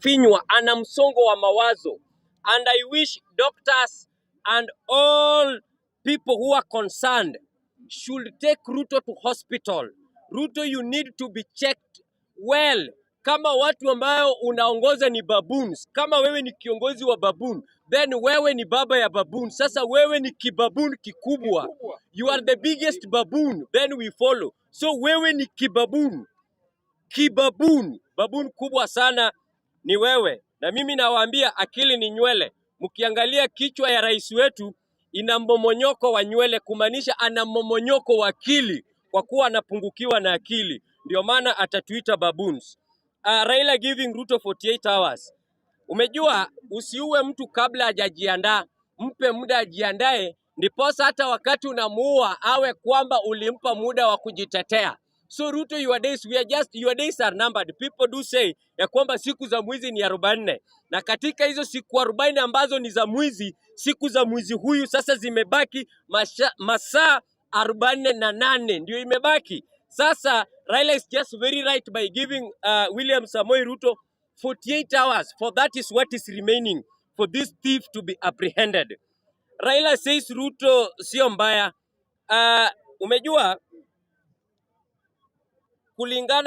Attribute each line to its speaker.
Speaker 1: Amefinywa, ana msongo wa mawazo. And I wish doctors and all people who are concerned should take Ruto to hospital. Ruto, you need to be checked well. Kama watu ambayo unaongoza ni baboons, kama wewe ni kiongozi wa baboon, then wewe ni baba ya baboon. Sasa wewe ni kibaboon kikubwa. You are the biggest baboon, then we follow. So wewe ni kibaboon, kibaboon, baboon kubwa sana ni wewe. Na mimi nawaambia, akili ni nywele. Mkiangalia kichwa ya rais wetu ina mmomonyoko wa nywele, kumaanisha ana mmomonyoko wa akili, kwa kuwa anapungukiwa na akili, ndio maana atatuita baboons. Raila giving Ruto 48 hours. Umejua, usiue mtu kabla hajajiandaa, mpe muda ajiandae, ndiposa hata wakati unamuua awe kwamba ulimpa muda wa kujitetea. So Ruto, your days, we are just, your days are numbered. People do say ya kwamba siku za mwizi ni 40, na katika hizo siku 40 ambazo ni za mwizi, siku za mwizi huyu sasa zimebaki masaa 48 ndio imebaki. Sasa Raila is just very right by giving William Samoei Ruto 48 hours, for that is what is remaining for this thief to be apprehended. Raila says Ruto sio mbaya. Umejua kulingana